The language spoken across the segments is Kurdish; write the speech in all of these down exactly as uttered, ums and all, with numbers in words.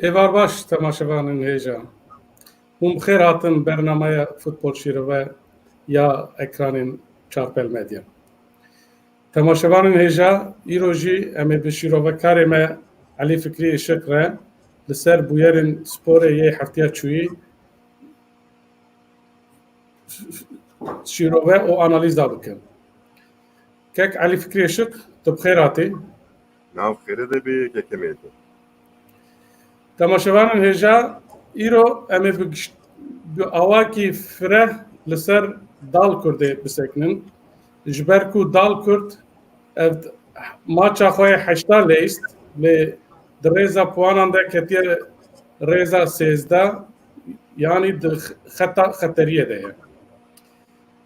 Êvar baş, temaşevanên hêja. Hûn bi xêr hatin bernameya Futbol Şîrove ya ekranên Çarpel Medya. Temaşevanên hêja, îro jî em ê bi şîrovekarê me Elî Fikrî Işiq re li ser bûyerên sporê yê heftiya çûyî şîrove û analîza bikin. Kek Elî Fikrî Işiq, tu bi xêr hatî. Nav xêre de bê, kekê mêrdim. Temaşevanên hêja, îro em ê bi giş-, bi awakî fireh li ser Dal Kurdê bisekinin. Ji ber ku Dal Kurd ev maça xwe yê heşta leyst, lê di rêza puanan de ketiye rêza sêzdeh, yanî di xeta xeteriyê de ye.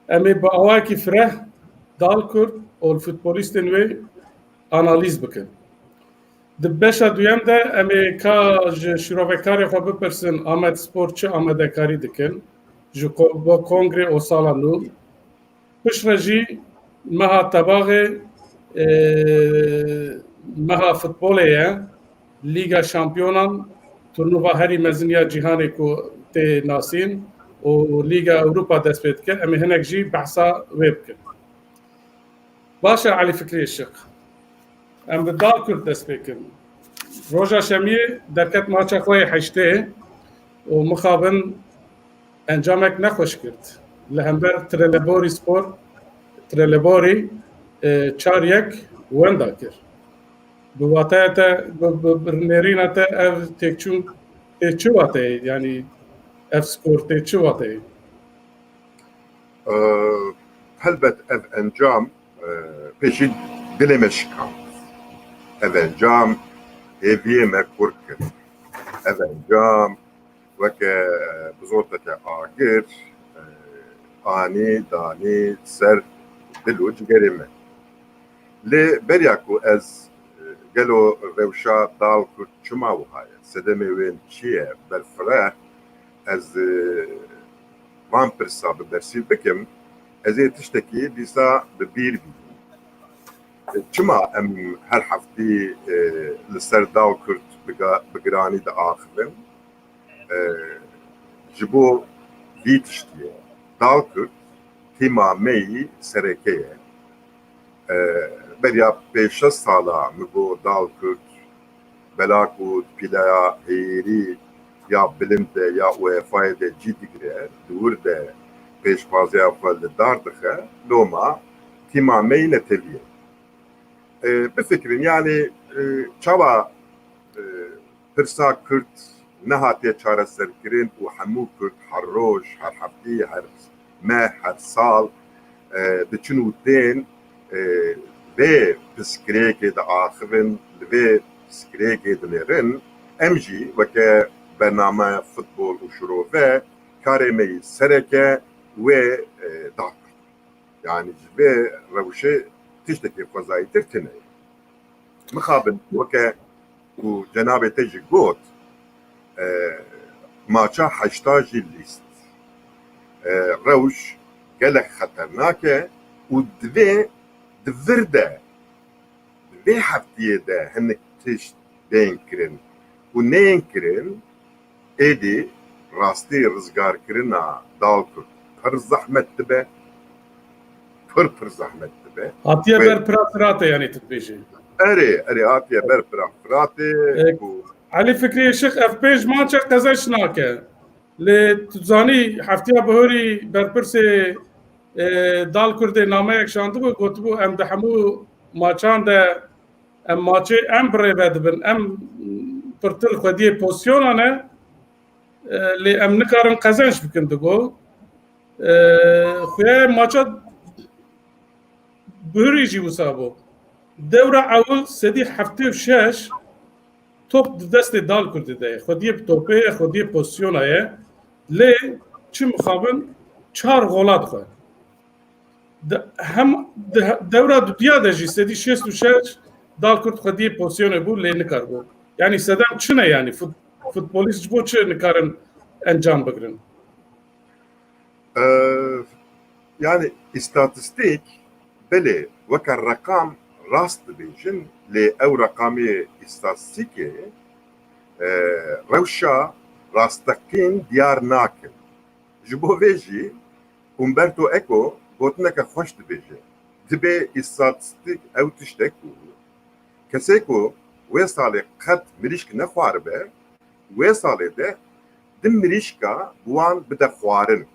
Em ê bi awakî fireh Dal Kurd û li futbolîstên wê analîz bikin. Di beşa duyem de em ê ka ji şîrovekarê xwe bipirsin, Amed Spor çi amadekarî dikin ji ko-, bo kongrê û sala nû. Piştre jî meha tebaxê, e, meha futbolê ye. Lîga Şampiyonan, turnuva herî mezin ya cîhanê ku tê nasîn û Lîga Ewropa dest pê dike. Em ê hinek jî behsa wê bikin. Baş e Elî Fikrî Işiq. Em bi Dal Kurd dest pê kin. Roja Şemiyê derket maça xwe yê heştê û mixabin encamek nexweş girt. Li hember Trelleborî Spor, Trelleborî, e, çar yek wenda kir. Bi wateya te, bi, bi, bi nêrîna te ev têkçûn tê çi wateyê? Yanî ev skor tê çi wateyê? Ee, helbet ev encam, e, pêşî dilê me şikand. Ev encam hêviyê me kurt kir. Ev encam weke, e, bizoteke agir, e, anî, danî ser dil û cigerê me. Lê beriya ku ez, e, gelo rewşa Dal Kurd çima wiha ye? Sedemê wê çi ye? Berfireh ez, e, van pirsa bi bersîv bikim, ez ê tiştekî dîsa bi bîr bînim. E, çima em her heftî, e, li ser Dal Kurd bi ga-, bi giranî diaxivin? E, ji bo vî tiştiyê, Dal Kurd tîma me yî sereke ye. E, beriya pênc şeş sala min got Dal Kurd bela ku di pîleya heyîrî ya bilind de ya UEFA'yê de cî digire, di wir de pêşwaziya xwe li dar dixe, loma tîma me yî neteviye. E, bifikirin, yanî, e, çawa, e, pirsa Kurd nehatiye çareserkirin û hemû Kurd her roj, her heftî, her meh, her sal, e, diçin û tên, e, vê pirsgirêkê diaxivin, li vê pirsgirêkê dinêrin. Em jî weke bername futbol û şirove karê me yî sereke wê, e, dakir. Yanî ji vê rewşê tiştekî xwezayîtir tune ye. Mixabin weke ku cenabê te jî got, e, maça heşta jî lîst. E, rewş gelek xeternak e û divê di vir de, di vê heftiyê de hinek tişt bên kirin û neyên kirin, êdî rastî rizgarkirina Dal Kurd pir zehmet dibe. Pir, pir zehmet dibe. Hatiye Ve ber pira Firatê, yanî tu dibêjî. Erê, erê, hatiye ber pira Firatê. E, ku Elî Fikrî Işiq ev pênc maça qezenç nake. Lê tu zanî, heftiya bihorî berpirsê, e, Dal Kurdê nameyek şandibû, gotibû, em di hemû maçan de em maçê em bi rê ve dibin, em pirtir xwediyê pozisyona ne, e, lê em nikarin qezenç bikin, digo. E, xuya maça bihurî jî wisa bû. Dewra ewil sedî heftê û şeş top di destê Dal Kurdê de ye. Xwediyê bi topê ye, xwediyê pozisyona ye. Lê çi mixabin çar gola dixwe. Di, hem di he-, dewra dudiya de jî sedî şêst û şeş Dal Kurd xwediyê pozisyonê bû, lê nikaribû. Yanî sedem çi ne yanî? Fut-, futbolîst ji bo çi nikarin encam bigirin? Ee, yanî îstatîstîk, belê, weke reqam rast dibêjin, lê ew reqamê îstatîstîkê e, rewşa rasteqîn diyar nakin. Ji bo vê jî Umberto Eco gotineke xweş dibêje, dibê îstatîstîk ew tişt e ku kesê ku wê salê qet mirîşk nexwaribe, wê salê de di mirîşka bi wan bide xwarin.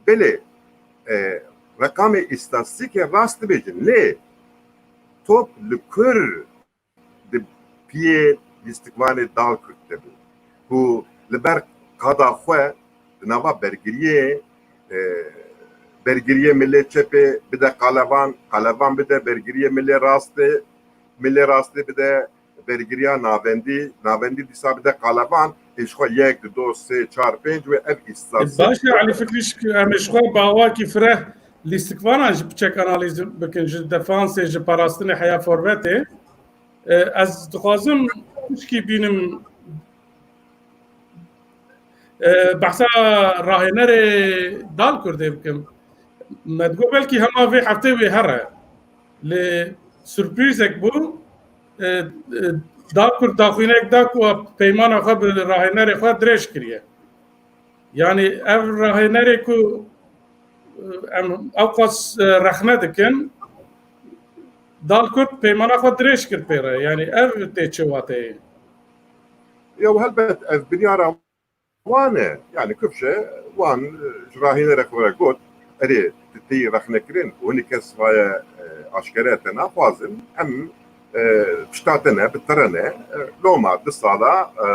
Belê, e, reqamê îstatîstîkê rast dibêjin, lê top li kur di piyê lîstikvanê Dalkurt de bû, ku li ber qada xwe di nava bergiriyê, e, bergiriyê milê çepê bide qalevan, qalevan bide bergiriyê milê rastê, milê rastê bide bergiriya navendî, navendî dîsa bide qalevan, ê ji xwe yek, du, sê, çar, pênc wê ev îstatîstîk. Baş e, Elî Fikrî, ji em ê ji xwe bi awakî fireh lîstikvanan ji piçek analîz bikin, ji defansê, ji parastinê heya forvetê. E, ez dixwazim tişkî bînim, e, behsa rahênerê Dalkurdê bikim. Me digot belkî hema vê heftê wê here. Lê surprîzek bû. E, e, Dalkurd daxwînek da ku peymana xwe bi rahênerê xwe dirêj kiriye. Yanî ev rahênerê ku, e, em ewqas, e, rexne dikin, Dalkurd peymana xwe dirêj kir pê re. Yanî ev tê çi wateyê? Ya helbet ev biryara wan e. Yanî kifşe wan, e, ji rahênerê xwe re got, erê, tu tê rexnekirin û hinî kes vaye, e, aşkere te naxwazin, em, e, tişta te ne, bi te re ne, e, loma du sala, e,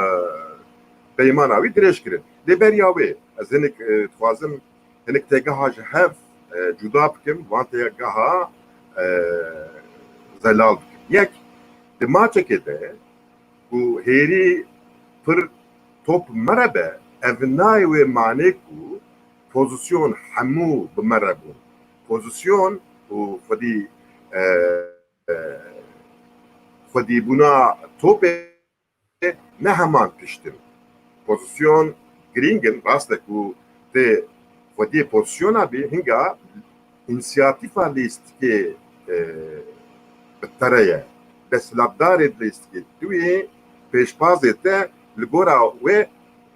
peymana wî dirêj kirin. Lê beriya wê, ez hinek, e, dixwazim hinek têgeha ji hev, e, cuda bikim, van têgeha, e, zelal bikim. Yek, di maçekê de ku hêrî pir top me re be, ev nayê wê manê ku pozîsyon hemû bi me re bûn. Pozîsyon û xwedî, e, e, xwedîbûna topê ne heman tişt in. Pozîsyon girîng in, rast e ku tê xwediyê pozîsyona bî, hinga însiyatîfa lîstikê, e, bi te re ye. Desthilatdarê lîstikê tu yî, pêşbazê te li gora wê,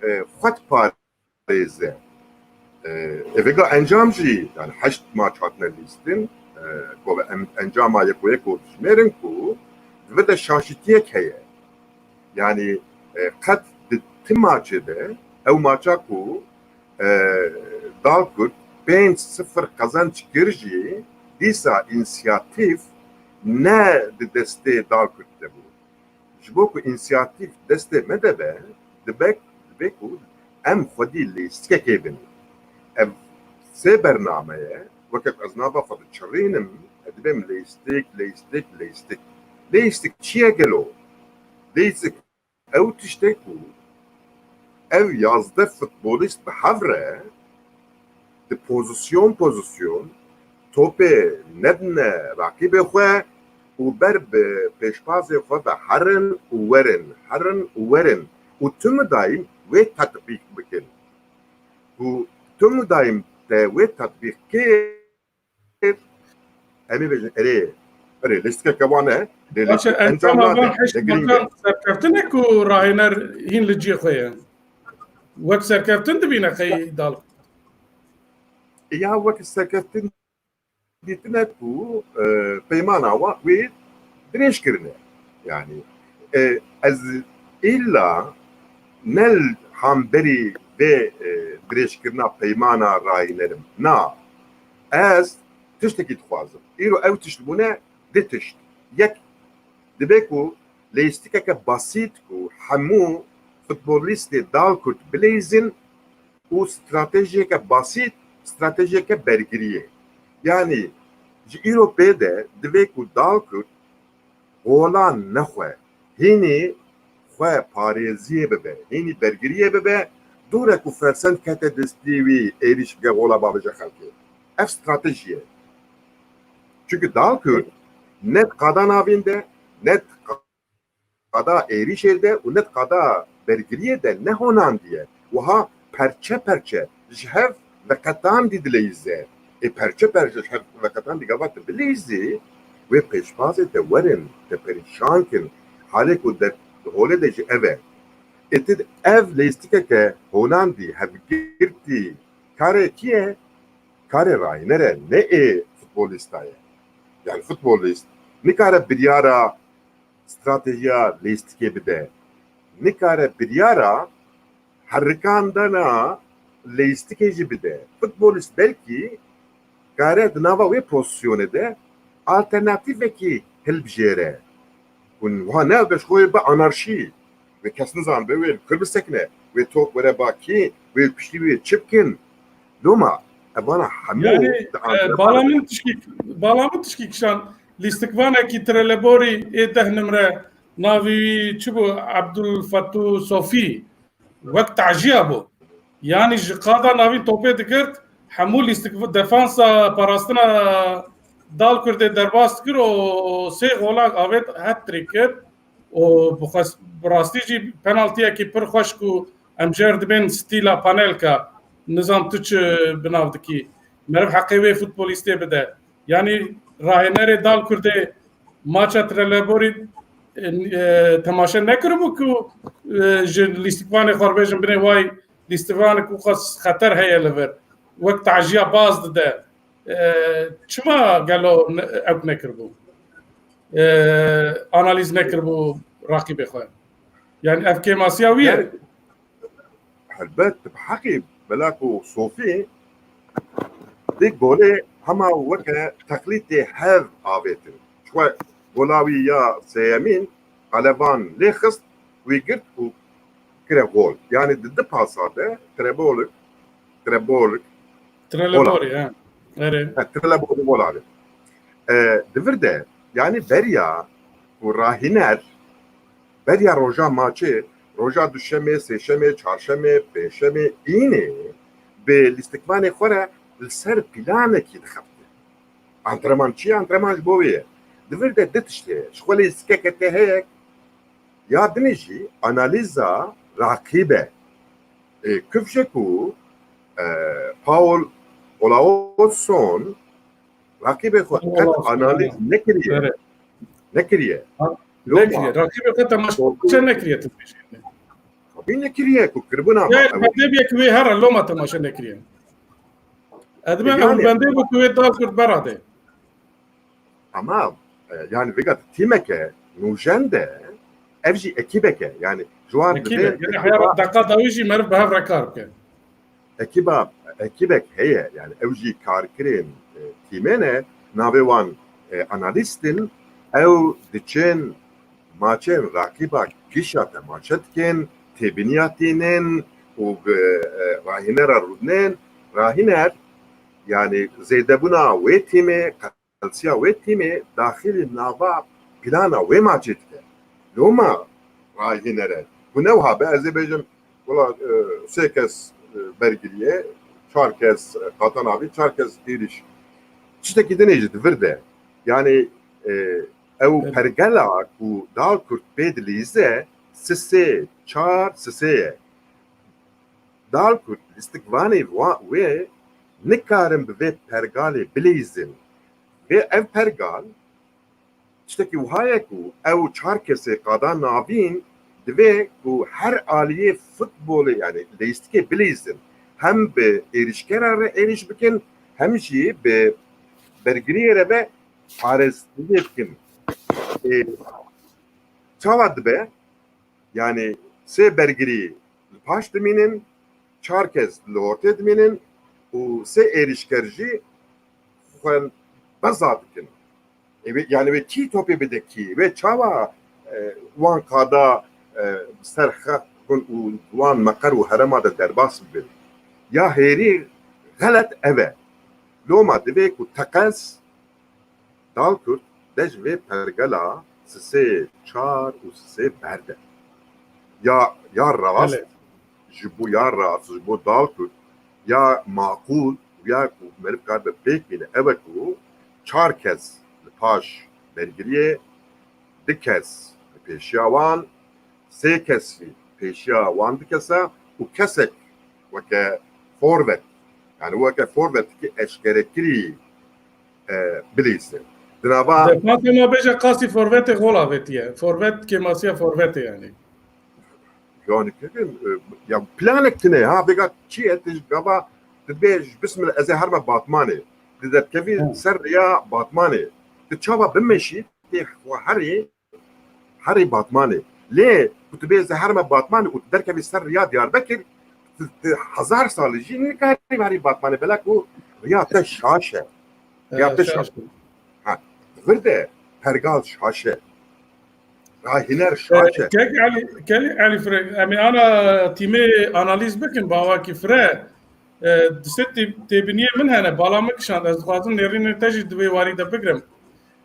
e, xwe diparêze. E, ê vêga encam jî, yani heşt maç hatine lîstin, e, ku em, encama yek û yek û dijmêrin ku di vir de şaşitiyek heye. Yani, e, qet di ti maçê de, ew maça ku, e, Dalkurd pênc sifir qezenc kir jî, dîsa însiyatîf ne di destê Dalkurd de bû. Ji bo ku însiyatîf destê me de be, dibe, dibe ku em xwedî lêstikekê bin. Ev sê bername ye, weke ku ez nava xwe diçirînim, ez dibêm lêstik, lêstik, lêstik. Lêstik çi ye gelo? Lêstik ew tişt e ku ev yazdeh futbolîst bi hev re di pozîsyon pozîsyon topê nedine rakîbê xwe û ber bi pêşbazê xwe ve herin û werin, herin û werin û tu midayîm wê tetbîq bikin. Û tu midayîm te wê tetbîq kir, em ê bêjin, erê, erê, lêstikeke wan e, lê Baş e, lêstik encam encama nade, van heşt ne girîng e. Maçan serkeftin e ku rahêner hîn li cihê xwe ye. Wek serkeftin dibîne qey Dal. Ya wek serkeftin dîtine ku, e, peymana wa wê dirêj kirine. Yani, e, ez îlla ne li hemberî vê, e, dirêjkirina peymana rahênerim. Na, ez tiştekî dixwazim. Îro ew tişt bûne du tişt. Yek, dibe ku lêstikeke basît ku hemû futbolîstê Dalkurd bileyzin û stratejiyeke basît, stratejiyeke bergiriyê. Yanî ji îro pê de divê ku Dalkurd golan nexwe, hînî xwe parêziyê bibe, hînî bergiriyê bibe, dûre ku fersend kete destî wî, êrîş bike, gola bavêje xelkê. Ev stratejî ye. Çunku Dalkurd ne di qada navîn de, ne di qada êrîşê de û ne di qada bergiriyê de nehonandiye. Wiha perçe perçe ji hev veqetandî dileyîze. Ê perçe perçe ji hev veqetandî gava tu bileyîzî, wê pêşbazê te werin, te perîşan kin. Halê ku de, di holê de jî ev e. Êdî ev leyîstikeke Holandî hevgirtî karê kî ye? Karê Rahîner e, ne ê futbolîsta ye. Yani futbolîst nikare biryara stratejiya leyîstikê bide. Nikare biryara herikandina leyîstikê jî bide. Futbolîst belkî kare di nava wê pozisyonê de alternatîfekî hilbijêre. Hûn wiha ne, beş xwe bi anarşî. Wê kes nizanibe, wê li kur bisekine, wê top were ba kî, wê piştî wê çi bikin. Loma, evana hemû Yani, di e, antrenman bala min tişkî, bala min tişkî kişan lîstikvanekî Trelleborî ê deh nimre navî wî çi bû? Abdul Fatu Sofî. Wek taciya bû. Yanî ji qada navîn topê digirt, hemû lîstik defansa parastina Dalkurdê derbas dikir û sê gola avêt, hat-trick kir û bi xwest-, bi rastî jî penaltiyekî pir xweş ku em jê re dibên stîla Panelka, nizam tu çi bi nav dikî. Meriv heqê wê futbolîstê bide. Yanî rahênerê Dalkurdê maça Trelleborî, e, e, temaşe nekiribû ku, e, ji lîstikvanê xwe re bêjin binê way lîstikvanek û qas xeter heye li vir. Wek taciya baz dide. E, çima gelo ne-, ew nekiribû? E, analîz nekiribû raqîbê xwe? Yani ev kêmasiya wî ye? Yani, helbet, bi heqî bela ku Sofî dê golê hema weke teqlîdê hev avêtin. Ji xwe gola wî ya sêyemîn qeleban lê xist, wî girt û kire gol. Yani di du pasa de Trebolik, Trebolik, Trelleborî, he. Erê. He, Trelleborî gol avêt. E, di vir de, yani beriya ku Rahîner, beriya roja maçê, roja duşemê, sêşemê, çarşemê, pêşemê, înê bi lîstikvanê xwe re li ser planekî dixebite. Antrenman çi ye? Antrenman ji bo wê ye. Di vir de du tişt heye. Ji xwe lîstikeke te heye, ya dinê jî analîza raqîb e. E, kifşe ku, e, Paul Olausson raqîbê xwe qet Olausson, analîz evet. Nekiriye. Evet. Nekiriye. Ha, Loma. Nekiriye. Raqîbê xwe temaşe Korku- nekiriye, tu dibêjî. Tabii nekiriye ku kiribûna Gel, ma-, bende bir wê here loma temaşe nekiriye. Edime Yani- ew bende bu ku wê Dalkurd berade. Ama, e, yani vêga tîmeke nûjen de ev jî ekîbeke, yani ji wan Ekîbe, divê yani ekiba heya deqa dawî jî meriv bi hev re kar bike. Ekiba, ekîbek heye, yani ew jî karkirên, e, tîmê ne, navê wan, e, analîst in, ew diçin maçên raqîba kişa temaşe dikin, têbiniya tînin û bi, e, rahînera rûdinên, rahîner, yani zêdebûna wê tîmê, qelsiya wê tîmê daxilî nava plana wê maçê dike. Loma rahînere. Ku ne wiha be, ez ê bêjim, wela, e, sê kes, e, bergirî ye, çar kes, e, qata navîn, çar kes êrîş. Tiştekî dinê jî di vir de. Yani, e, ew Evet. pergela ku Dalkurt pê dilîze, sisê, çar, sisê ye. Dalkurt lîstikvanê wa-, wê nikarin bi vê pergalê bilîzin. Vê ev pergal tiştekî wiha ye ku ew çar kesê qada navîn divê ku her aliyê futbolê, yani leyîstikê bilîzin. Hem bi êrîşkera re êrîş bikin, hem jî bi bergiriyê re ve parêztiyê bikin. Ê, çawa dibe? Yani sê bergirî li paş dimînin, çar kes li ortê dimînin û sê êrîşker jî xwe beza dikin. Ê wê, yani wê kî topê bide kî? Wê çawa, e, wan qada, e, ser xelk bin û wan meqer û herema de derbas bibin? Ya hêrî xelet ev e. Loma divê ku teqez Dalkurt de ji vê pergela sisê çar û sisê berde. Ya, ya rast, Belê. Ji bo ya rast, ji bo Dalkurt, ya maqûl, ya ku meriv karibe pêk bîne, ew e ku çar kes li paş bergiriyê, du kes li pêşiya wan, sê kes jî pêşiya wan du kesa û kesek weke forvet, yani weke forvetekî eşkerekirî, e, bilîze. Di nava Defansa ma bêje qasî forvetê gol avêtiye. Forvet kêmasiya forvetê yani. Yani, kevin, e, ya planek tine ha, vêga çi ye, tu gava, tu dibê ji bismillah, ez ê herme Batmanê. Tu derkevî ser riya Batmanê. Tu çawa bimeşî, tê xwe herê, herê Batmanê. Lê ku tu bê ez ê herme Batmanê û tu derkevî ser riya Diyarbekir, tu, tu hezar salî jî nikarî herî Batmanê. Belek ku riya te şaş e. Riya te şaş e. Ha, vir de pergal şaş e. Rahîner şaş e. Kek Elî, Kek Elî Fre, em ê ana tîmê analîz bikin, bawakî Fre. E, di sê tê-, têbiniyê min hene, bala min kişand, ez dixwazim nêrînê te jî di vê warî de bigrim.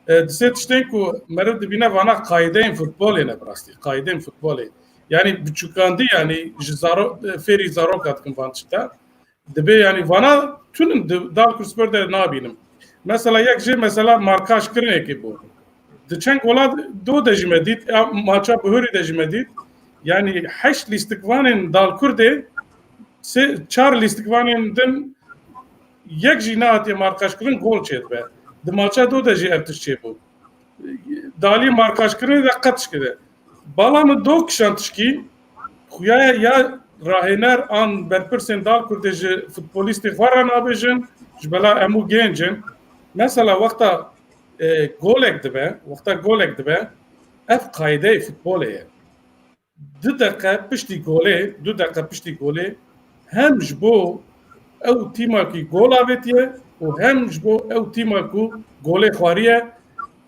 E, di sê tiştên ku meriv dibîne vana qaydeyên futbolê ne, bi rastî, qaydeyên futbolê. Yani biçûkandî, yani ji zaro-, fêrî zaroka dikin van tişta. Dibê yani vana tunin di Dalkur Spor de nabînim. Mesela yek jê mesela markajkirinekê bû. Di çend gola do de jî me dît, ya maça bihurî de jî me dît. Yani heşt lîstikvanên Dalkur de sê, çar lîstikvanên din yek jî nehatiye markajkirin gol çêdibe. Di maça do de jî ev tişt çêbû. Dalî markajkirinê de qet tişkide. Bala min do kişan tişkî, xuya ya rahêner an berpirsên Dalkur de ji futbolîstê xwe re nabêjin, ji bela em û gênc in. Mesela wexta, e, golek dibe, wexta golek dibe, ev qaydeyê futbolê ye. Du deqe piştî golê, du deqe piştî golê hem ji bo ew tîma ku gol avêtiye û hem ji bo ew tîma ku golê xwariye,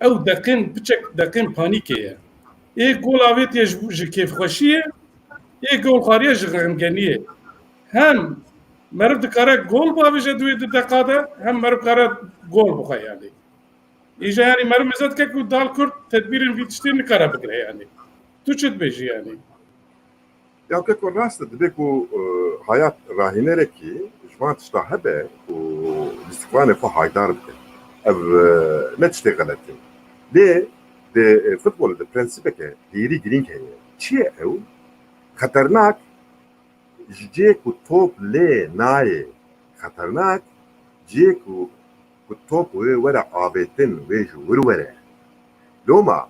ew deqên biçek deqên panîkê ye. Ê gol avêtiye ji, ji kêfxweşiyê, ê gol xwariye ji xemgeniyê. Hem meriv dikare gol bavêje di wê du deqa de, hem meriv dikare gol bixwe yani. Îja yani meriv mêze dike ku Dalkur tedbîrên vî tiştê nikare bigire yani. Tu çi dibêjî yani? Ya keko rast e, dibe ku, e, hayat rahînerekî ji van tişta hebe û lîstikvanê xwe haydar bike. Ev, e, ne tiştê xelet e. Lê di, e, futbolê de prensîpeke hêrî girîng heye. Çi ye ew? Xeternak ji cihê ku top lê nayê. Xeternak cihê ku, ku top wê were avêtin, wê ji wir were. Loma,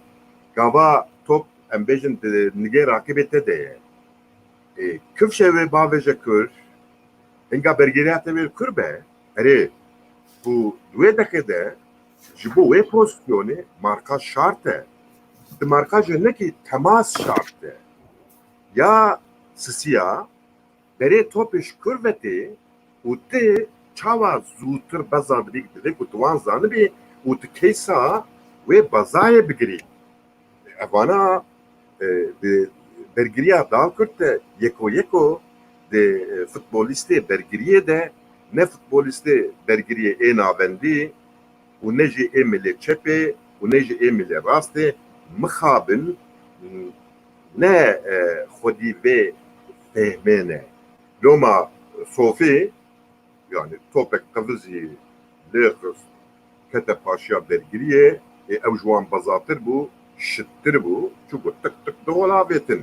gava top, em bêjin, di nigê raqîbê te de ye. Ê, kifşe wê bavêje kur, hinga bergiriya te wê kur be, erê, ku di wê deqê de ji bo wê pozisyonê markaj şart e. Di markajê nekî temas şart e. Ya sisiya, berê topê ji kur ve tê û ti çawa zûtir beza dibî, divê ku tu wan zanibî û tu keysa wê bezayê bigirî. Evana, e, bi bergiriya Dalkur de yeko yeko di, e, futbolîstê bergiriyê de, ne futbolîstê bergiriyê ê navendî û ne jî ê milê çepê û ne jî ê milê rastê mixabin, ne, e, xwedî vê fehmê ne. Loma Sofî, yani topek qivizî lê xist, kete paşiya bergiriyê, ê, ew ji wan bezatir bû, şittir bû, çunku tik tik di gol avêtin.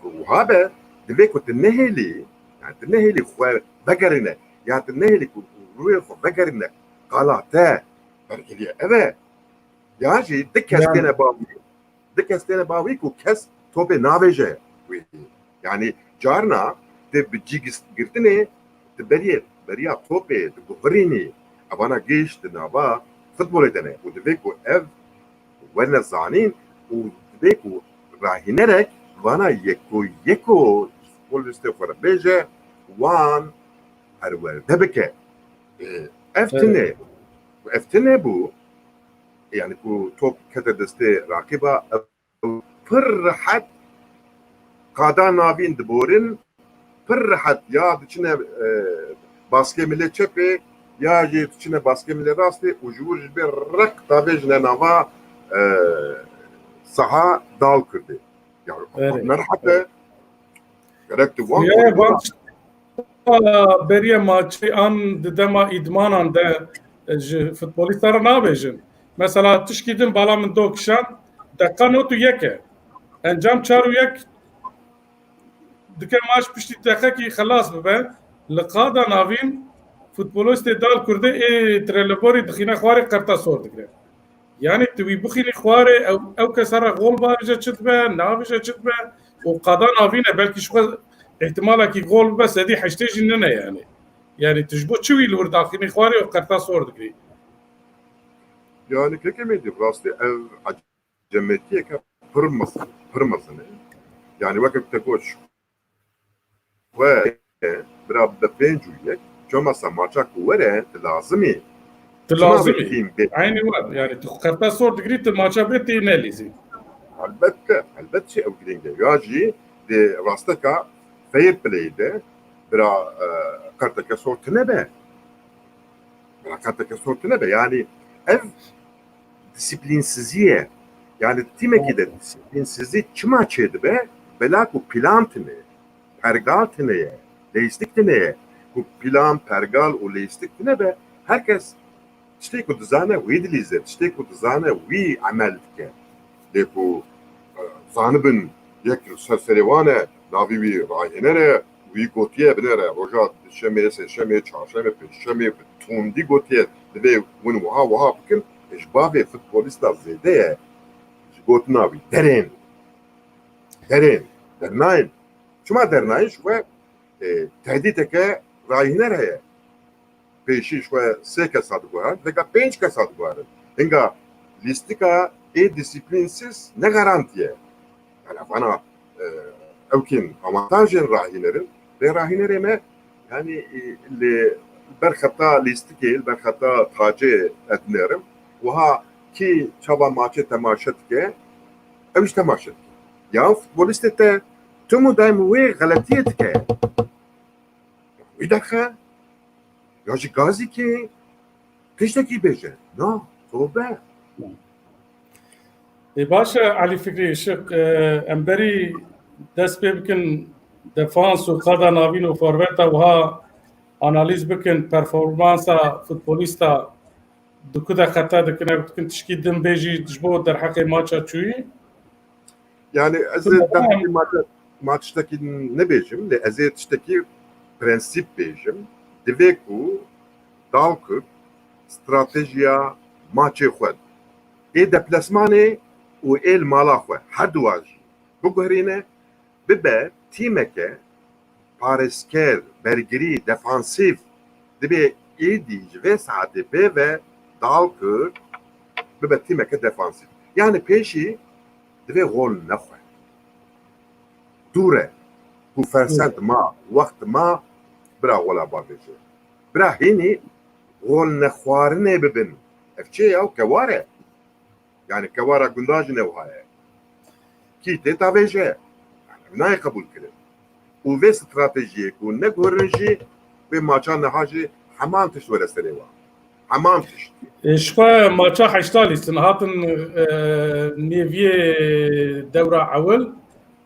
Wiha be, divê ku tu nehêlî, yani tu nehêlî xwe vegerîne, ya tu nehêlî ku rûyê xwe vegerîne qala te, bergiriye ev e. Ya jî du kes Yani têne bavî, du kes têne bavî ku kes topê navêje wî. Yani carna tu bi cî gis-, girtinê, tu beriyê, beriya topê tu guhirînî. Evana giş di nava futbolê de ne. Û divê ku ev werne zanîn û divê ku rahînerek vana yeko yeko futbolîstê xwe re bêje, wan perwerde bike. Ê, ev Evet. tine, ev tine bû, yani ku top kete destê raqiba, ew pir rehet qada navîn diborin, pir rehet ya diçine, e, baskê milê çepê, ya jî diçine baskê milê rastê û ji wir ji bê req davêjine nava, e, saha Dalkur de. Yani Evet. ne rehet e. Gerek tu wan Ye, golê van bera. Beriya maçê an di dema îdmanan de, e, ji futbolîsta re nabêjin. Mesela tişkî din bala min do kişand, deqa not û yek e. Encam çar û yek dike maç piştî deqekî xelas bibe. Li qada navîn futbolîstê Dalkur de ê Trelleborî dixîne xwarê qerta sor digire. Yani tu wî bixînî xwarê, ew, ew kes here gol bavêje çi dibe, navêje çi dibe, û qada navîn e, belkî ji xwe îhtimalekî gol bibe, sedî heştê jî nine yani. Yani tu ji bo çi wî li wir daxînî xwarê û qerta sor digirî? Yani kekê Mêdî, rastî ev ecemetiyeke pir mezin, pir mezin e. Yani weke te got, we bira bi pênc û yek, ço masa maça ku were, tu lazim î. Tu lazim î. Eynî wan, yani tu qerta sor digirî, tu maça bê tê nelîzî. Elbette, elbet jî ew girîng e. Ya jî di rasteka fair play de bira, e, qerteke sor tune be. Bira qerteke sor tune be. Yani ev disiplînsizî ye. Yani tîmekî de disiplînsizî çima çêdibe? Bela ku plan tune, pergal tune ye, leyîstik tune ye. Ku plan, pergal û leyîstik tune be, her kes tiştê ku dizane wî dilîze, tiştê ku dizane wî emel dike. Lê ku, e, zanibin yek li ser serê wan e, navî wî rahêner e, wî gotiye binêre, roja şemê, sêşemê, çarşemê, pêncşemê bi tundî gotiye, divê hûn wiha wiha bikin, ji bavê futbolîsta zêde ye, ji gotina wî derên, derên, dernayên. Çima dernayên? Ji xwe, e, tehdîteke rahîner heye. Pêşî ji xwe sê kesa diguherin, vêga pênc kesa diguherin. Hinga lîstika ê disiplînsiz ne garantî ye. Yani vana, e, ew kîn avantajên rahînerin, lê rahînerê me, yani, e, li ber xeta lîstikê, li ber xeta tacê ez dinêrim. Wiha kî çawa maçê temaşe dike, ew jî temaşe dike. Ya futbolîstê te tim û daîm wê xeletiyê dike. Wî derxe, ya jî gazî kê tiştekî bêje. Na, tobe. Ê, baş e, Elî Fikrî Işık, e, em berî dest pê bikin defans û qada navîn û forveta wiha analîz bikin, performansa futbolîsta di ku de xeta dikin, ev dikin tişkî din bêjî ji bo derheqê maça çûyî. Yani ez ê derheqê maça, ma tiştekî nebêjim, lê ez ê tiştekî prensîp bêjim. Divê ku Dalkurd stratejiya maçê xwe ê deplasmanê û ê li mala xwe her duwa jî biguherîne, bibe tîmeke parêzker, bergirî, defansîf. Divê êdî ji vê saetê pê ve Dalkurd bibe tîmeke defansîf. Yani pêşî divê gol nexwe. Dûr e. Ku fersend ma, wext ma, bira gola bavêje. Bira hînî gol nexwarinê bibin. Ev çi ye ya? Kewar e. Yani kewara gundan jî ne wiha ye. Kî tê tavêje. Yani nayê qebûl kirin. Û vê stratejiyê ku neguherin jî, vê maça niha jî heman tişt were serê wan. Heman tişt. E, ji xwe maça heşta lîstin hatin, e, nêviyê dewra ewil,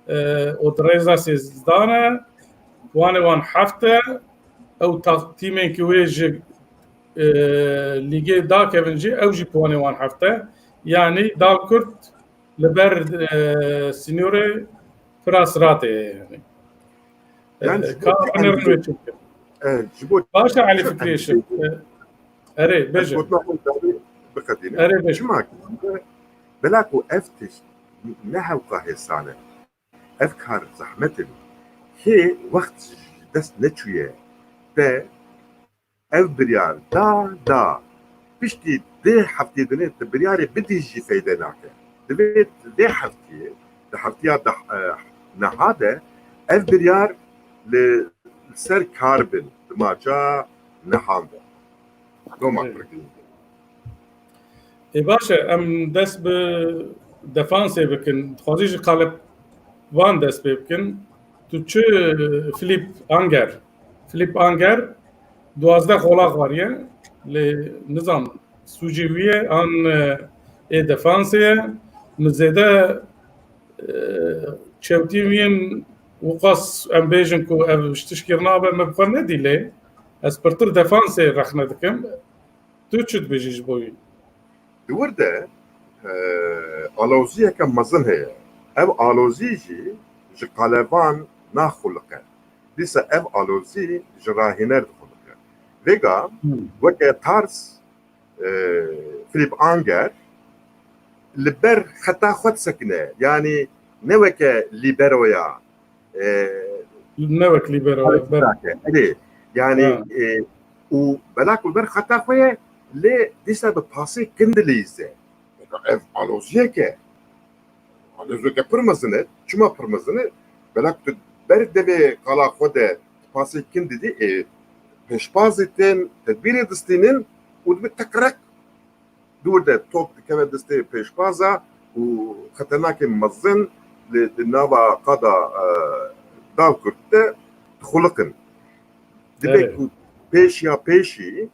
e, û di rêza sêzdane, puanê wan heft e, ew ta-, tîmên ku wê ji, e, lîgê dakevin jî, ew jî puanê wan heft e. Yanî Dalkurd li ber, e, sînorê pira siratê ye, yani. E, yani ji bo ka çi binêrin wê çêbikin. E, ji bo baş e, Elî Fikrî Işık. E, erê, bêje. Gotina xwe dawî biqedîne. Erê, bêje. Çima ki, bila ku ev tişt ne hewqa hêsan e. Ev kar zehmet in. Hê wext ji dest neçûye. Te ev biryar da, da. Piştî dê heftê dinê tu biryarê bidî jî feyde nake. Divê vê heftiyê, di heftiya da, e, niha de ev biryar li, li ser kar bin, di maça nihan de. Doma pir girîng e. Ê baş e, em dest bi defansê bikin. Dixwazî ji qalevan dest pê bikin. Tu çi Filip Anger? Filip Anger duwazdeh gola xwariye. Lê nizam sûcê wî ye an, e, ê defansê ye. Min zêde, e, çewtî wî yên wiqas em bêjin ku ev ji tişkî nabe, me bi xwe nedî lê ez pirtir defansê rexne dikim. Tu çi dibêjî ji bo wî? Di wir de, e, aloziyeke mezin heye. Ev alozî jî ji qalevan naxuliqe. Dîsa ev alozî ji rahîner dixuliqe. Vêga, hmm, weke tarz, e, Filip Anger li ber xeta xwe disekine. Yanî ne weke lîberoya, e, Ne wek lîberoya. Erê, yani, e, û bela ku ber xeta xwe ye, lê dîsa bi pasê kin dileyîze. Ev aloziyek e. Aloziyeke pir mezin e. Çima pir mezin e? Bela ku tu ber devê qala xwe de pasê kin didî, e, pêşbazî tên tedbîrê distînin û dibe tekrek dûr de top dikeve destê pêşbaza û xeternakê mezin li, li nava qada, e, Dalkurt de dixuliqin. Dibe ku pêş ya pêşî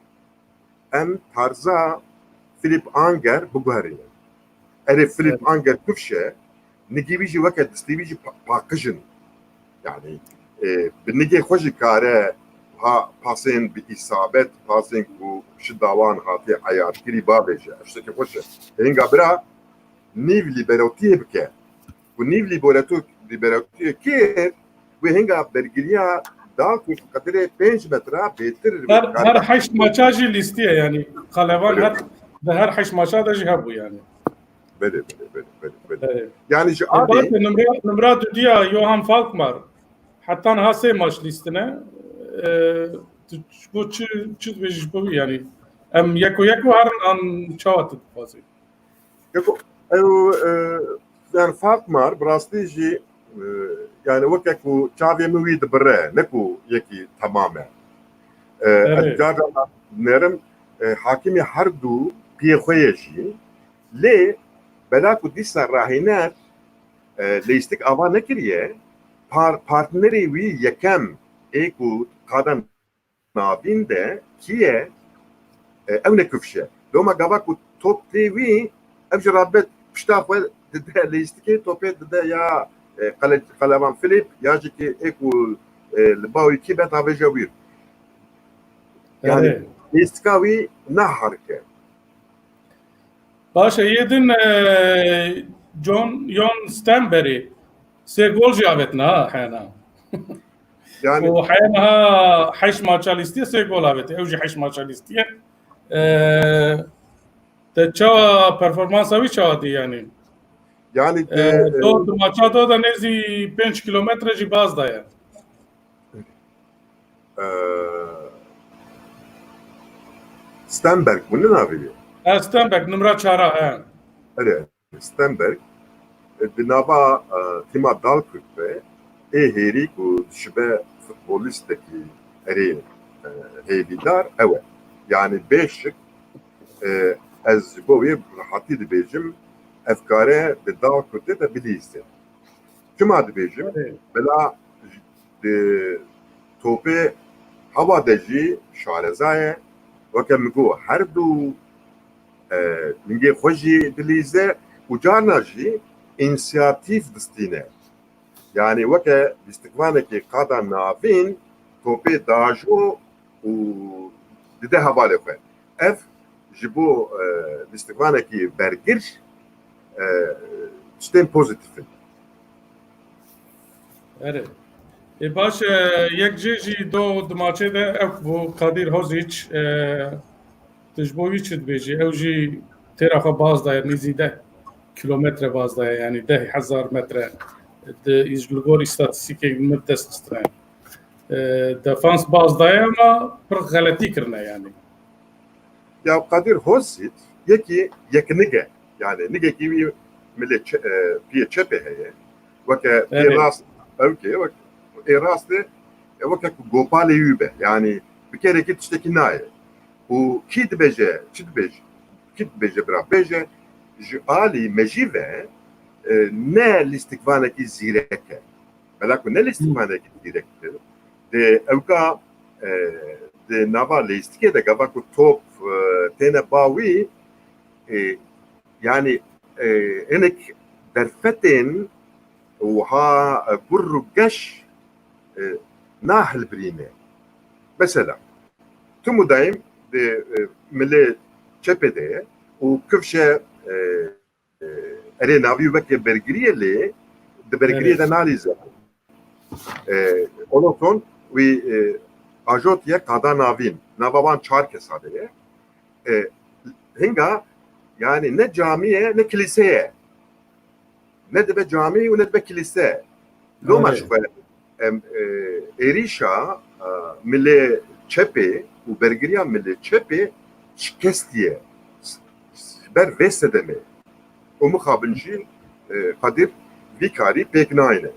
em tarza Philip Anger biguherînin. Erê, Philip Anger kifş e, nigî wî jî weke destê wî jî pa-, paqij in. Yani, e, bi nigê xwe jî kare ha pasên bi îsabet, pasên ku şida wan hatiye eyatkirî bavêje. Ev ştekê xweş e. Hênga bira nîv lîberotiyê bike. Ku nîv lîberotu-, lîberotiyê kir, wê hênga bergiriya da ku qedirê pênc metra bêtir. Her, her heşt maça jî lîstiye yani. Qalevan her, ve her heşt maça da jî hebû yani. Belê, belê, belê, belê, belê. Yani ji adê... Numra, numra dudiya Johan Falkmar. Heta niha sê maç lîstine. E, tu ji bo çi, çi dibêjî ji bo wî yani? Em yeko yeko herin an çawa tu dixwazî? Yeko, ew, e, yani Falkmar, bi rastî jî, e, yani weke ku çavê min wî dibire, ne ku yekî temam e. E, ez carna dinêrim, e, hakimê her du piyê xwe ye jî, lê bela ku dîsa rahîner, e, leyîstik ava nekiriye, par-, partnerê wî yekem ê ku qada navîn de kî ye, e, ew ne kifş e. Loma gava ku top tê wî, ev jî radibe pişta xwe dide leyîstikê, topê dide ya, e, qele-, qelevan Filip, ya jî ki ê ku, e, li ba wî kî be davêje wî. Yani leyîstika wî naherike. Baş e, yê din, e, John, John Stenbergî sê gol jî avêtine ha heyana. Yani û heyana ha heşt maça lîstiye sê gol avêtiye. Ew jî heşt maça lîstiye. E, te çawa performansa wî çawa dî yani? Yani e, do, di maça do da nêzî pênc kilometre jî baz daye. Ee, Stenberg, bu ne navê ye? E, Stenberg, numra çara, he. Erê, Stenberg, e, di nava, e, tîma Dalkurd ve ê hêrî ku dişibe futbolistekî erê, e, hêvîdar ew e. Yani bê şik, e, ez ji bo wê rehatî dibêjim, ev kare di Dalkurdê de bilîze. Çima dibêjim? Bila di topê hewa de jî şareza ye. Weke min got, her du, e, lingê xwe jî dilîze û carna jî însiyatîf distîne. Yani weke lîstikvanekî qada navîn topê dajo û dide hevalê xwe. Ev ji bo, e, lîstikvanekî bergir, e, tiştên pozîtîf in. Erê. Ê baş e, yek cê jî do di maçê de ew bû Kadir Hozic, e, tu ji bo wî çi dibêjî? Ew jî têra xwe baz daye, nêzî deh kilometre baz daye, yani deh hezar metre. Di, ji li gor îstatîstîkên min dest distine. E, defans baz daye ama pir xeletî kirine yani. Ya Kadir Hozic yekî yek nig e. Yani nigekî wî milê çe-, e, piyê çepê heye. Weke piyê rast, ewkê, wek-, ê rastê, e, weke ku gopalê wî be. Yani bi kerekî tiştekî nayê. Û kî dibêje, çi dibêje? Kî dibêje bira? Bêje, ji alî me jî ve, e, ne lîstikvanekî zîrek e. Bela ku ne lîstikvanekî zîrek e. Dê ewka, e, di nava leyîstikê de gava ku top, e, têne ba wî, e, yani, e, hinek derfetên wiha, e, gur û geş, e, nahilbirîne. Mesela, tu mudayim di, e, milê çepê de ye û kifşe, e, e, erê navî weke bergiriyê lê di bergiriyê de nalîze. E, Oloton wî, e, ajotiye qada navîn. Nava van çar kesa de ye. E, hinga, yani ne camî ye, ne kilîse ye. Ne dibe camî û ne dibe kilîse. Loma Evet. ji xwe em, e, êrîşa, e, milê çepê û bergiriya milê çepê şikestiye. S-, s-, ber vê sedemê. Û mixabin jî, e, Kadir vî karî pêk nayne.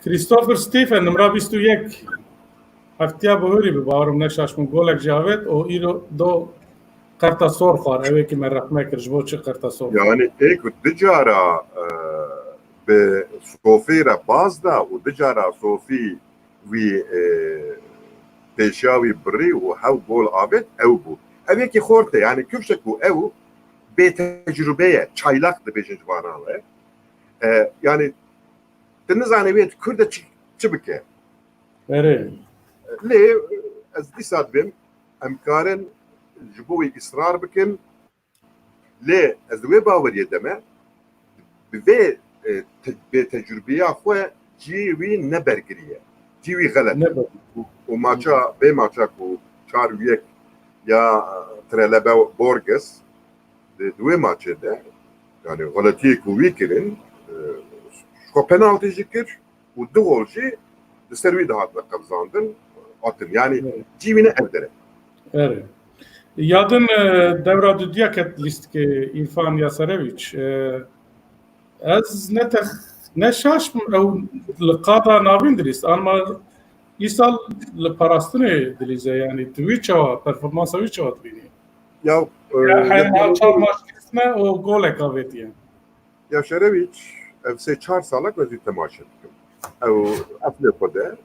Christopher Stephen, nimra bîst û yek. Heftiya bihurî bi bawerim ne şaş bûm, golek jî avêt û îro do qerta sor xwar. Ew ê ki me rexme kir, ji bo çi qerta sor xwar? Yani pêk û du cara, e, bi Sofî re baz da û du cara Sofî wî, e, pêşiya wî birî û hew gol avêt, ew bû. Ew yekî xorte, yani kifşek û ew bê tecrube ye, çaylak dibêjin ji vanan re. E, yani, tu nizane wê di kur de çi, çi bike. Erê. Lê ez dîsa dibêm, em karin ji bo wê israr bikin, lê ez di wê baweriyê de me, bi vê, e, te-, bêtecrûbiya xwe cî wî ne bergirî ye. Cî wî xelet e. Ne ber- Û, û maça, vê maça ku çar û yek ya, e, Trelebe Borges, di, di wê maçê de, yani xeletiyê ku wî kirin, e, xwe penaltî jî kir û du gol jî li ser wî dihatine qebzandin, hatin. Yani Evet. cî wî ne ev dere. Erê. Yadin, e, dewra dudiya ket lîstikê Îrfan Yasereviç. E, ez ne tex-, ne şaş bûm, ew li qada navîn dilîst. Anma îsal li parastinê dilîze, yani tu wî çawa, performansa wî çawa dibînî? Ya, e, Ya, heyma ya, çar maç lîstine û golek avêtiye. Yaşareviç, ev sê çar salek ez wî temaşe dikim. Ew eflê xwe de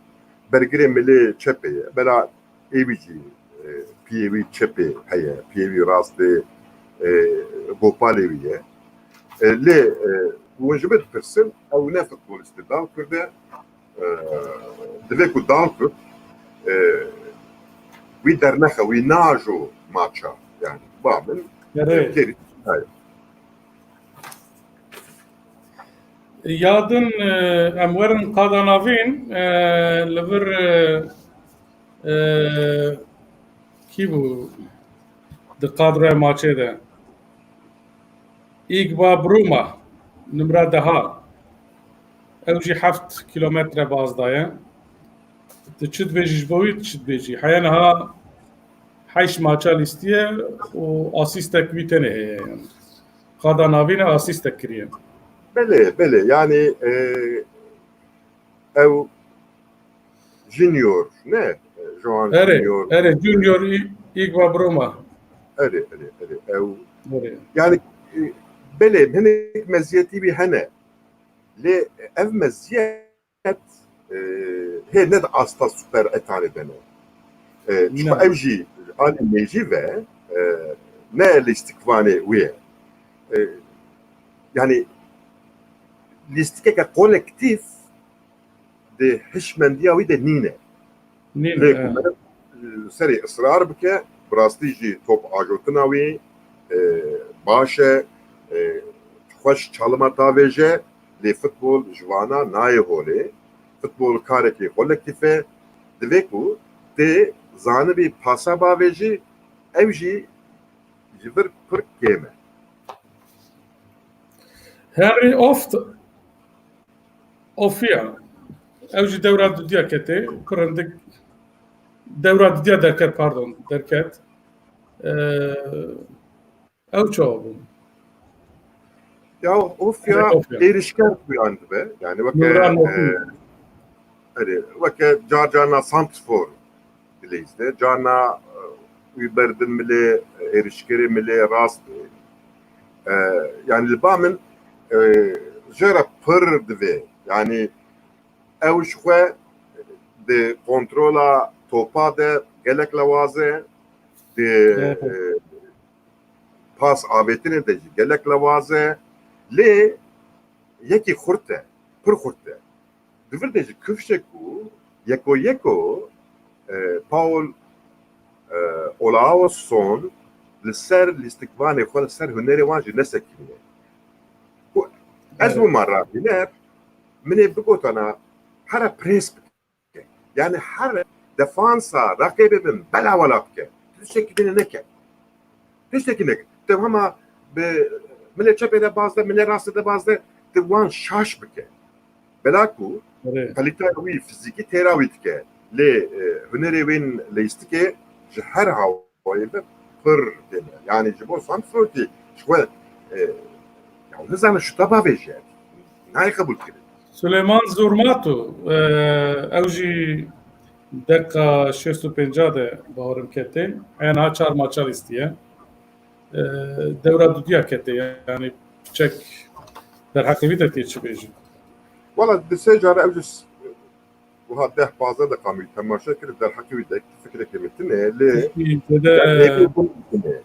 bergirê milê çepê ye. Bela ê wî jî, e, piyê wî çepê heye, piyê wî rastê, e, gopalê wî ye. E, lê, e, hûn ji min dipirsin, ew ne futbolîstê dal Kurd e, e, divê ku dal Kurd, e, wî dernexe, wî najo maça. Yani, ba min, Erê. e, kêrî, hayır. Yadin, e, em werin qada navîn, e, li vir, e, e, kî bû di qadroya maçê de? Îgba Bruma, nimra deha. Ew jî heft kilometre baz daye. Tu çi dibêjî ji bo wî, tu çi dibêjî? Heye niha heşt maça lîstiye û asîstek wî tenê heye, yani. Qada navîn e, asîstek kiriye. Belê, belê. Yani, e, ew Junior, ne? E, Joan Erê, Junior. erê, Junior Î-, Îgba Broma. Erê, erê, erê. Ew, Erê. yani, e, belê, hinek meziyetî wî hene. Lê ev meziyet, e, hê ne di asta super etanê de ne. E, çiqa Ne. ew jî alî mêjî ve, e, ne lîstikvanê wê ye. E, yani, lîstikeke kolektîf di hişmendiya wî de nîne. Nîne, Lê ku e. meriv, e, serê israr bike, bi rastî jî top ajotina wî, e, baş e, e, xweş çalima tavêje, lê futbol ji vana nayê holê. Futbol karekî kolektîf e. Divê ku tê zanibî pasa bavêjî, ew jî ji vir pir kêm e. Henry Oft, Ofiya. Ew jî dewra dudiya ketê. Pir hindik dewra dudiya derket, pardon, derket. Ee, ew çawa bû? Ya, Ofiya Ofiya. êrişker xuyan dibe. Yani weke, Nûran Ofiya. e, erê, weke car carna Santrfor dileyîzde. Carna, e, wî berdin milê, êrişkerê milê rast bê. E, yani li ba min, e, jê re pir divê. Yani ew ji xwe di kontrola topa de gelek lewaz e, di, Evet. e, pas avêtinê de jî gelek lewaz e. Lê yekî xurt e, pir xurt e. Di vir de jî kifşek û yeko yeko, e, Paul, e, Olaoson li ser lîstikvanê xwe, li ser hunerê wan jî nesekiniye. Ku ez Evet. bûma rabîner, min ê bigotana here prês bike. Yani here defansa raqibê min bela wela bike. Tiştekî din neke. Tiştekî neke. Te hema bi Milê çepê de bazde, milê rastê de bazde, tu wan şaş bike. Bela ku Erê. Kalîteya wî fizîkî têra wî dike. Lê, e, hunerê wên leyîstikê ji her hawayê ve pir têne. Yani ji bo Samsonekî ji xwe, e, ya nizanim şuta bavêje. Nayê qebûl kirin. Suleyman Zurmato, e, ew jî deqa şêst û pênca de bawerim ketê. Heya niha çar maça lîstiye. E, dewra dudiya ketê, yani çek derheqê wî de tê çi bêjin? Wala di sê cara ew jî s-, wiha deh pazdeh deqa min wî temaşe kir, derheqê wî de fikrekê min tune, lê Piştî zêde yani hêviyeke min tune.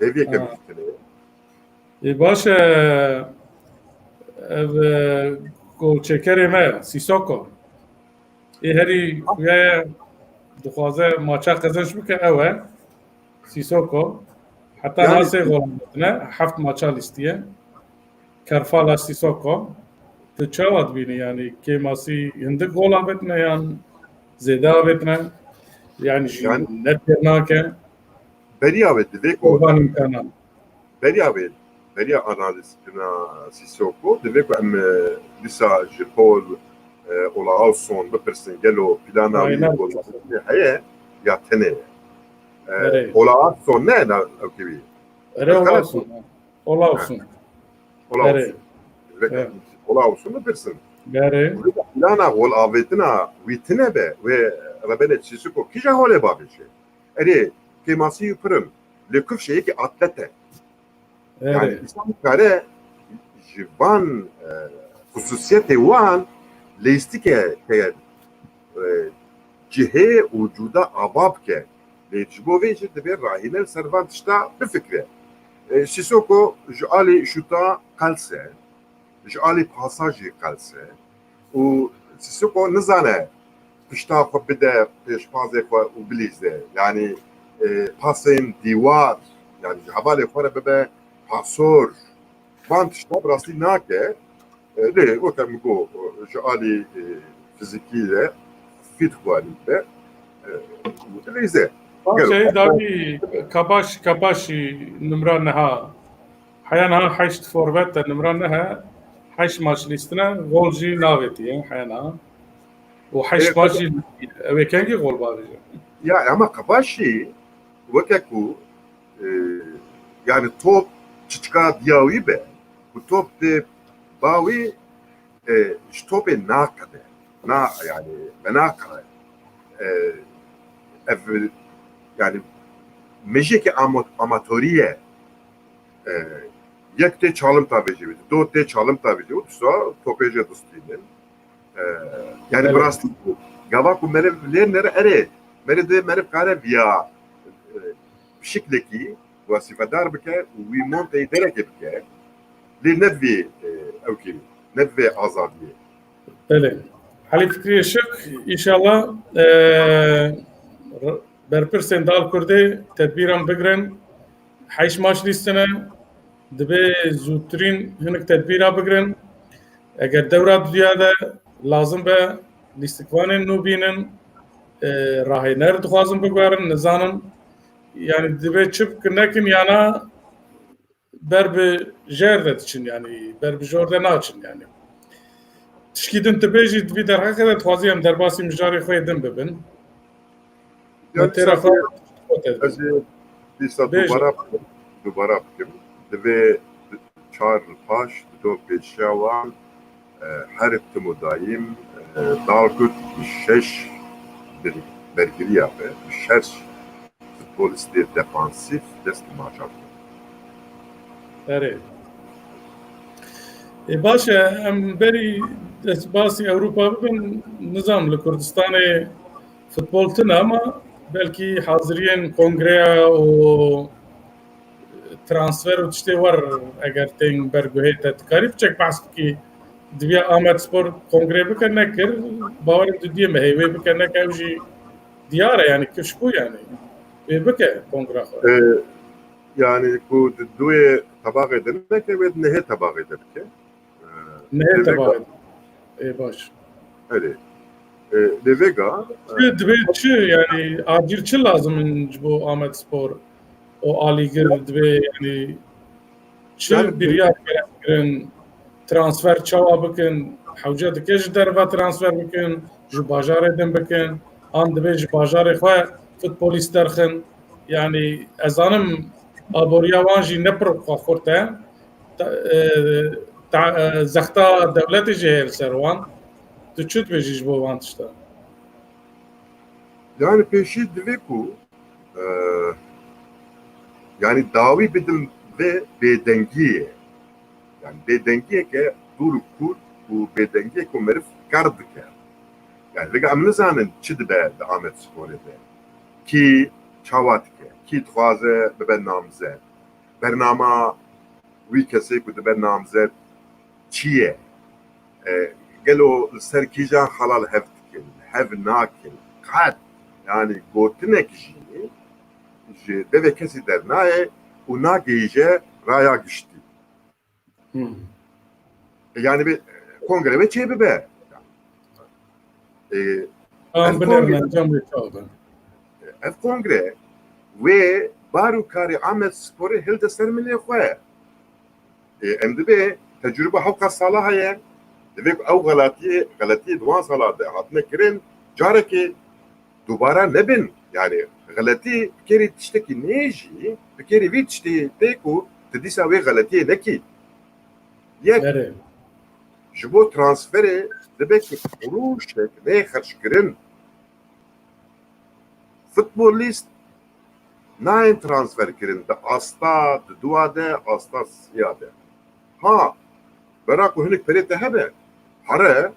Hêviyeke Ha. min tune. Ê, baş e, ev, e, golçêkerê me, Sissoko. Ê herî xuya ye, dixwaze maça qezenç bike, ew e. Sissoko. Heta Yani niha sê gol avêtine, heft maça lîstiye. Kerfala Sissoko. Tu çawa dibînî, yani kêmasî hindik gol avêtine yan zêde avêtine? Yani jî Yani ne têr nake. Beriya wê divê ku Qurban imkanan. Beriya wê, beriya analîzkirina Sissoko, divê ku em, e, dîsa ji Paul, e, Olausson bipirsin, gelo plana wî Aynen. Goldbergê heye ya tenê ye? E, Erê. Olausson ne na ew kevî? Erê, Olausson. Olausson. Olausson. Erê. Veke Evet. Olausson bipirsin. Erê. Plana gol avêtina wî tine be, wê rebelê Sissoko kîja holê bavêje? Erê, kêmasî û pirim, lê kufşe yekî atlet e. Erê. Yani, insan kare ji van, e, xususiyetê wan leyîstikê ke, e, cihê û cuda ava bike. Lê ji bo vê jî divê rahîne li ser van tişta bifikre. E, Sissoko ji alî şuta qels e, ji alî pasa jî qels e. Û Sissoko nizane pişta xwe bide pêşpazê xwe û bilîze. Yani, e, pasên dîwar, yani ji hevalê xwe re bibe pasor. Van tişta bi rastî nake. E, lê weke min got, ji alî, e, fizîkî de fît xwanî be. E, bilîze. Gel. Şey, davî Kabaş, Kabaşî nimra niha. Heya niha heşt forvet de nimra nihe, heşt maç lîstine, gol jî navêtiye heya niha. Û heşt Ê, maç jî ew ê kengî gol bavêje? Ya, ama Kabaşî weke ku, e, yani top çiçka diya wî be, ku top tê ba wî, e, ji topê naqede. Na, yani, me naqede. E, ev, yani, mejiyeke amo-, amatorî ye. E, yek tê çalim ta vêjê bî, do tê çalim ta vêjê û dîsa topê jê distînin. E, yani Evet. bi rastî gava ku meriv lê nere erê, meriv dê meriv kare viya, e, bi şiklekî wesîfedar bike û wî monteyî derekê bike. Lê ne vê, e, ewkê, ne vê azadiyê. Belê. Elî Fikrî Işık, înşallah, e, r-, berpirsên dal Kurdê tedbîran bigrin. Heşt maç lîstine, divê zûtirîn hinek tedbîra bigrin. Eger dewra dudiya de lazim be, lîstikvanên nû bînin, e, rahêner dixwazin biguherin, nizanin. Yani divê çi bikin nekin yana ber bi jêr de diçin, yani ber bi jor de naçin yani. Tişkî din tu bêjî, di vî derheqê de dixwazî em derbasî mijarê xwe yê din bibin. Ya Me têra dîsa xwe dê, ez ê dîsa Bêje. dubara bikim, dubara bikim. Divê çar paş, di do pêşiya wan, e, her tim û dayîm, e, dal Kurd bi şeş bir-, bergiriya be, bi şeş futbolistê defansîf dest bi maça bike. Erê. Ê, baş e, em berî destbasî Ewropa bibin, nizam li Kurdistanê futbol tune ama belkî haziriyên kongreya û transfer û tiştê wer eger tên ber guhê te, dikarî piçek behs bikî, diviya Amed Spor kongre bike, nekir, bawerim didiyê me hê wê bike, neke ew jî diyar e, yani kifş bû yani. Wê bike kongra xwe. E, yani ku di duyê tebaxê de neke, wê di nehê tebaxê de bike. E, Nehê lê vêga tebaxê de. Ê, baş. Erê. E, lê vêga, e, Çi, divê çi, yani acil çi lazim in ji bo Amed Spor û alîgir divê, yani Çi biryar kirin, transfer çawa bikin, hewce dike ji derve transfer bikin, ji bajarê din bikin, an divê ji bajarê xwe futbolîst derxin. Yanî ez zanim aboriya wan jî ne pir xwe xurt e. Ta-, e, ta-, e, zexta dewletê jî heye li ser wan. Tu çi dibêjî ji bo wan tiştan? Yani pêşî divê ku, e, yani dawî bidin vê bêdengiyê. Yani bêdengiyeke dûr û kûr û bêdengiyê ku meriv kar dike. Yani vêga em nizanin çi dibe di Amed Sporê de. Kî çawa dike, kî dixwaze bibe namzet. Bernama wî kesê ku dibe namzet çi ye? E, gelo li ser kîjan xala li hev dikin, hev nakin? Qet, yani gotinek jî ji devê kesî dernayê û nagihîje raya giştî. Hmm. Yani bir kongre ve çê bibe. E, Tamam, ev binêrin kongre, encam wê çawa be. Ev kongre wê bar û karê Amed Sporê hilde ser milê xwe. E, em dibê tecrûba hewqa sala heye. Divê ku ew xelatiyê, xelatiyê di wan sala de hatine kirin, carekê dubara nebin. Yani xeletî bikerî tiştekî nê jî, bikerî vî tiştê tê ku tu dîsa wê xeletiyê nekî. Yek, Erê. Ji bo transferê dibe ku qurûşek nê xerckirin. Futbolîst nayên transfer kirin di asta di dua de, asta siya de. Ha, bera ku hinek perê te hebe, here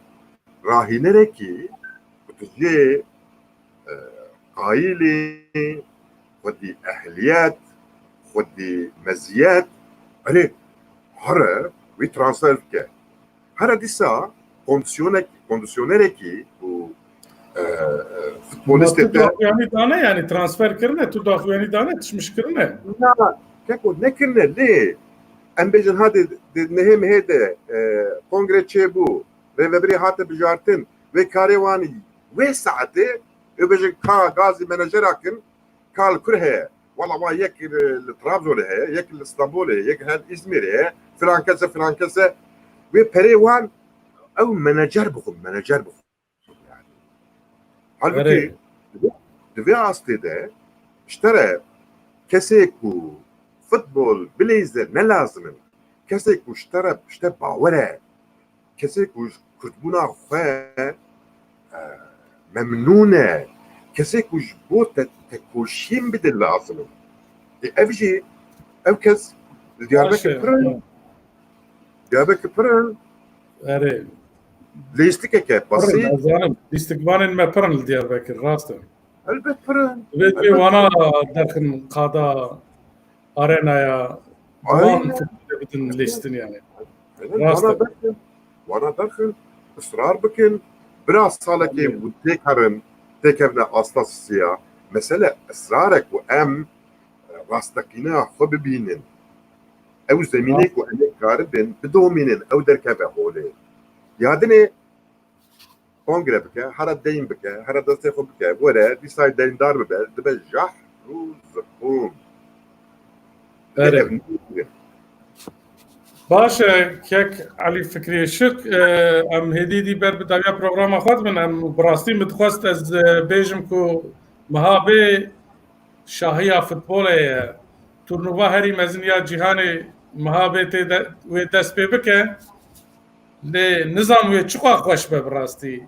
rahînerekî ku tu jê, e, qayîlî, xwedî ehliyet, xwedî meziyet, erê, here wî transfer bike. Here dîsa kondisyonek-, kondisyonerekî û, e, e, futbolîstê te daxuyanî dane, yani transfer kirine, tu daxuyanî dane, tişmiş kirine. Na, keko nekirine lê em bêjin ha di, di nehê mehê de, e, kongre çêbû, rêvebirê hate bijartin, wê karê wan wê saetê, wê bêjin ka gazî menajera kin, ka li kur heye. Wala wa yek li, li Trabzonê heye, yek li Stenbolê, yek her Îzmîrê heye, filan kese, filan kese. Wê perê wan ew menacer bixwin, menacer bixwin. Yani. Halbuki Erê. di vê astê de ji te re kesê ku futbol bileyze ne lazim in. Kesê ku ji te re, ji te bawer e. Kesê ku ji kurdbûna xwe, e, memnûn e, kesê ku ji bo te tekoşîn bide lazim in. Ê, ev jî, ev kes li Diyarbekir Baş e, pir in. Tamam. Diyarbekir pir in. Erê. Lîstikeke Pir in, basît. Ez zanim. Lîstikvanên me pir in li Diyarbekir, rast e. Elbet pir in. Divê, divê Elbet wana pir in. Derxin qada arenaya, Aynen. Wan futbolê bidin lîstin yani. Aynen. Rast e. Wana derxin, wana derxin, israr bikin. Bira salekê Aynen. Hûn têkerin, têkevne asta sisiya. Mesele israr e ku em, e, rasteqîneya xwe bibînin. Ew zemînê Rast. Ku em ê karibin, bidomînin, ew derkeve holê. Ya dinê, kongre bike, here deyn bike, here destê xwe bike, were, dîsa deyndar bibe, dibe jahr û ziqûm. Erê. Ev ne Baş e, kek Elî Fikrî Işik, e, em hêdî dî ber bi dawiya programa xwe dibin. Em bi rastî min dixwest ez, e, bêjim ku miha bê şahiya futbolê ye. Turnuva herî mezin ya cîhanê miha bê tê de, wê dest pê bike. Lê nizam wê çiqas xweş be bi rastî.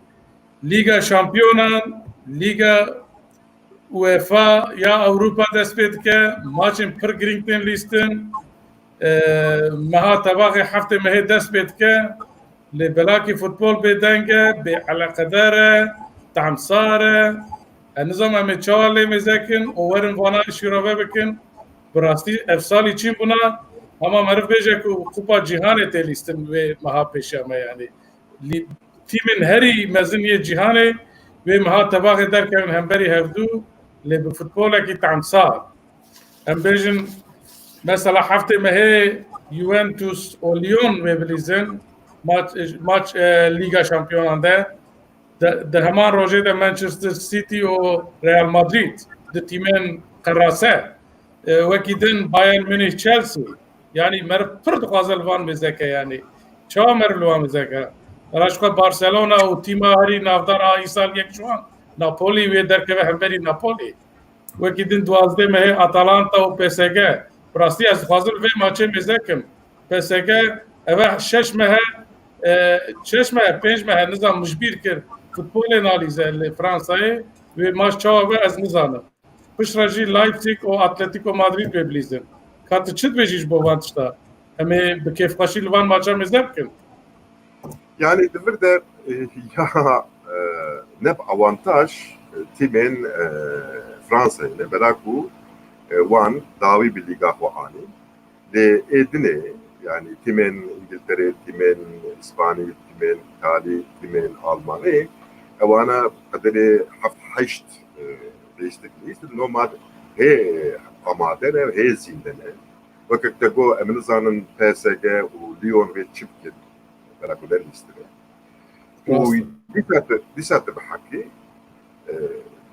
Lîga Şampiyonan, Lîga UEFA ya Ewropa dest pê dike, maçên pir girîng tên lîstin. E, meha tebaxê heftê mehê dest pê dike. Lê belakî futbol bêdeng e, bêeleqedar e, tehmsar e. Ez nizam em ê çawa lê mêze kin û werin vana îşîrove bikin. Bi rastî ev salî çîn bûna, hema meriv bêje ku Kupa Cîhanê tê lîstin wê meha pêşiya me, yanî lî-, tîmên herî mezin yê cîhanê wê meha tebaxê derkevin hemberî hevdû, lê bi futbolekî tehmsar. Em bêjin, mesela heftê mehê Juventus û Lyon wê bilîzin maç, maç, e, Lîga Şampiyonan de. Di, di heman rojê de Manchester City û Real Madrid, di tîmên qerase, e, wekî din Bayern Munich, Chelsea, Yanî meriv pir dixwaze li van mêzeke yanî. Çawa meriv li wan mêzeke? Hera ji xwe Barcelona û tîma herî navdar a îsal yek ji wan Napoli wê derkeve hemberî Napoli. Wekî din duwazdeh mehê Atalanta û P S G. Bi rastî ez dixwazim vê maçê mêze kim. P S G eve şeş mehe, e, şeş mehe, pênc mehe nizam mijbîr kir. Futbolê nalîze li Fransayê. Wê maç çawa be ez nizanim. Piştre jî Leipzig û Atletico Madrid wê bilîzin. Ka tu çi dibêjî ji bo van tişta? Em ê bi kêfxweşî li van maça mêze bikin. Yani di vir de e, ya e, ne bi avantaj e, tîmên e, Fransayê ne bela ku e, wan dawî bi lîga xwe anî. Lê ê dinê yani tîmên Îngilterê, tîmên Îspanî, tîmên Îtalî, tîmên Almanî ewana qederê heft heşt e, lîstik lîstik nomad hê amade ne, hê zînde ne. Wekek te got em nizanin P S G û Lyon vê çi bikin. Bela ku ne lîstik e. Û dîsa tu, dîsa tu bi heqî e,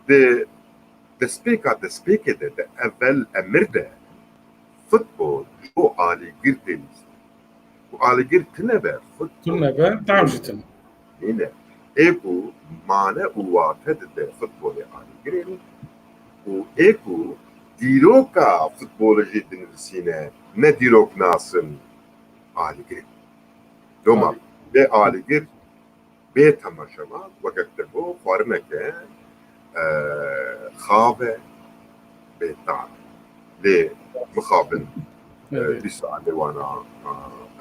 di destpêka destpêkê de, de evel emir de futbol ji bo alîgir tê lîstin. Û alîgir tune be futbol. Tune be, tam jî tune. Nîne. Ê ku mane û wate dide futbolê alîgirê û ê ku dîroka futbolê jî dinivîsîne, ne dîrok nasin alîgirê. Doma bê alîgir bê temaşevan wekek te got xwarineke e, xav e, bê tam e. Lê mixabin e, dîsa em ê wana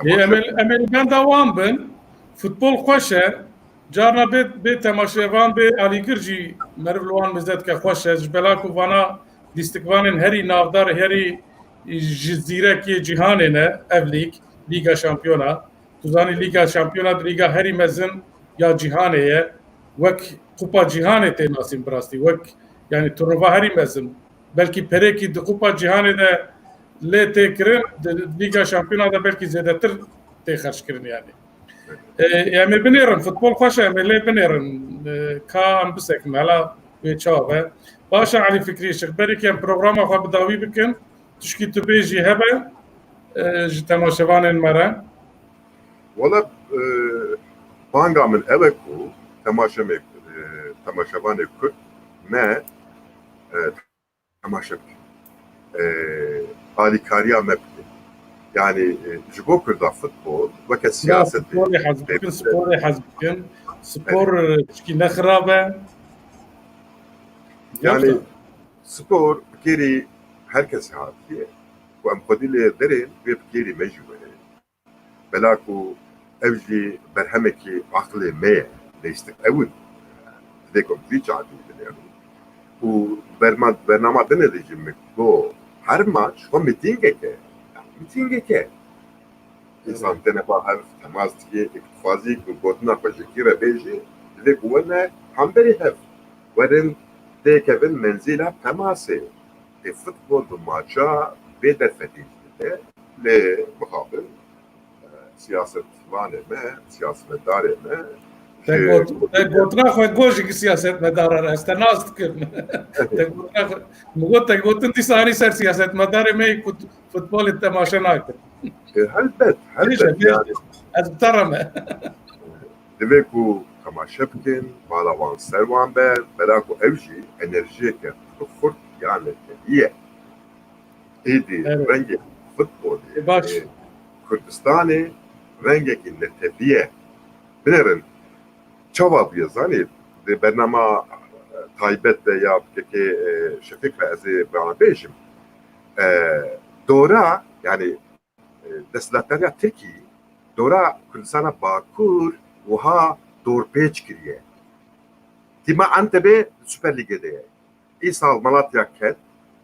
e, temaşe. Em ê li benda wan bin. Futbol xweş e. Carna bê, bê temaşevan, bê alîgir jî meriv li wan mêze dike xweş e. Ji bela ku vana lîstikvanên herî navdar, herî ji zîrek yê cîhanê ne ev lîg, Lîga Şampiyona. Tu zanî Lîga Şampiyona di lîga herî mezin ya cîhanê ye. Wek Kupa Cîhanê tê nasîn bi rastî. Wek, yanî turnuva herî mezin. Belkî perekî di Kupa Cîhanê de lê tê kirin, di Lîga Şampiyona de belkî zêdetir tê xerckirin yanî. E, em ê binêrin, futbol xweş e, em ê lê binêrin. E, ka em bisekin, hela wê çawa be. Baş e Elî Fikrî, şixberî ke em programa xwe bi dawî bikin, tişkî tu bêjî hebe, e, ji temaşevanên me re. Wela, e, banga min ew e ku temaşemê, e, temaşevanê Kurd me, e, temaşe bikin. E, alîkariya me bikin. Yani e, ji bo Kurda futbol weke siyasetê. Futbolê hez bikin, sporê hez bikin. Spor e, tişkî ne xirab e. Yani spor bi kêrî her kesê hatiye. Ku em xwedî lê derên, wê bi kêrî me jî were. Bela ku ev jî berhemekî aqilê me ye, lêstik ew in. Divê ku em vî çaxî binêrin. Û berma, bernama dinê de jî min got, her maç xwe mîtîngek e. Mîtîngek e. Însan têne ba hev temas dike, ê ku dixwazî ku gotina xwe ji kî re bêjî, divê ku werne hemberî hev. Werin têkevin menzîla temasê. Ê futbol bi maça bê derfetê jî dide. Lê mixabin, e, siyasetvanê me, siyasetmedarê me, te got, te gotina xwe got ji siyasetmedaran, ez te nas dikim. Te gotina xwe, min got te gotin dîsa anî ser siyasetmedarê me ku futbolê temaşe nakin. E, helbet, helbet yani. Ez bi te re me. Divê ku temaşe bikin, bala wan ser wan be, bela ku ew jî enerjiyeke xurt ya netewî ye. Êdî rengê futbolê, ê Kurdistanê rengekî netewî ye. Binêrin, çawa bûye zanî? Di bernama, e, taybet de ya P K K, e, Şefîq ve ez ê bana bêjim. E, dora, yani, e, desthilatdariya Tirkî dora Kurdistana Bakur wiha dorpêç kiriye. Tîma Entebê Süper Lîgê de ye. Îsal Malatya ket,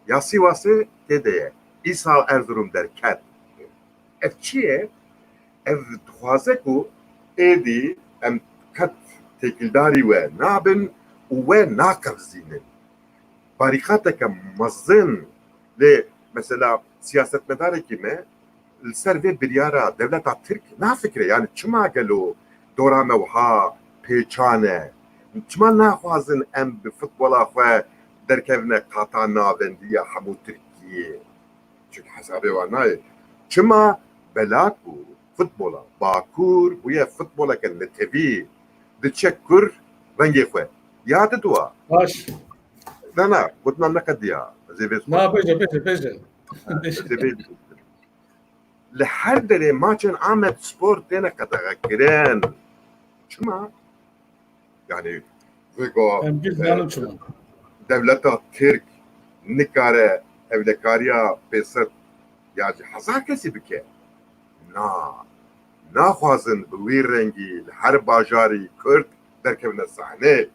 ya Sîwasê tê de ye. Îsal Erzurum derket. Ev çi ye? Ev dixwaze ku êdî em qet têkildarî we nabin û we naqevzînin. Barîqateke mezin lê mesela siyasetmedarekî me li ser vê biryara dewleta Tirk nafikire. Yani çima gelo dora me wiha pêçan e? Çima naxwazin em bi futbola xwe derkevine qata navendiya hemû Tirkiyê? Çimkî hesabê wan nayê. Çima? Bela ku futbola Bakur bûye futboleke netewî, diçe kur rengê xwe ya didiwa. Baş. Na, na, gotina me qediya. Ez ê vê Na, bêje, bêje, bêje. Li her derê maçên Amed Spor têne qedexekirin. Çima? Yani vêga Em bir zanin çima. Dewleta Tirk nikare ewlekariya pêsir ya ji hezar kesî bike. Na, naxwazin bi wî rengî li her bajarî Kurd derkevine sahnê.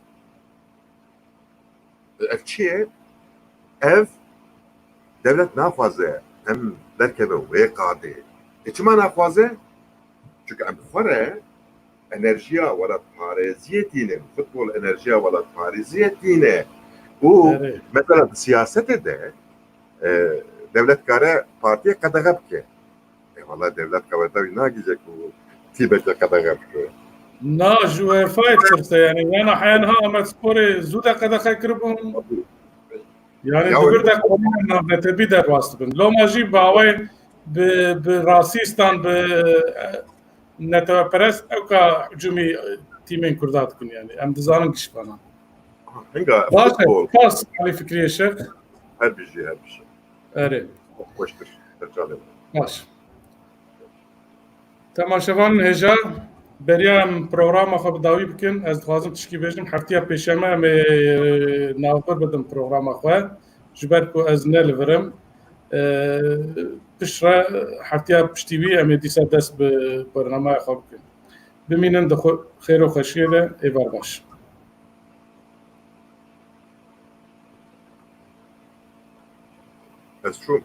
Ev çi ye? Ev dewlet naxwaze em derkeve wê qadê. E, çima naxwaze? Çünkü em xwe re enerjiya welatparêziyê tînin. Futbol enerjiya welatparêziyê tîne. Û mesela di siyasetê de e, dewlet kare partiyê qedexe bike. E, valla dewlet kare wî nagihîje ku tîmeke qedexe bike. Na, ji UEFA'yê ditirse, yani, yana heyên ha Amed Sporê zû de qedexe kiribûn. Yani, Ya, di vir de qanûnên navnetewî derbas dibin. Loma jî bi awayên bi, bi rasîstan, bi, e, neteweperest ewka hicûmî, e, tîmên Kurda dikin, yani. Em dizanin gişvana. Hinga Baş e, futbol spas, Alî Fikriyê Şêx. her bijî, her bijî. Erê, Xweştir. Her çaxê. Baş. Temaşevanên hêja, beriya em programa xwe bi dawî bikin, ez dixwazim tişkî bêjim. Heftiya pêşeme em ê navbir bidin programa xwe. Ji ber ku ez ne li vir im, e, piştre heftiya piştî wî em ê dîsa dest bi bernameya xwe bikin. Bimînin di xwe, xêr û xweşiyê de, êvar baş. Ez çûm.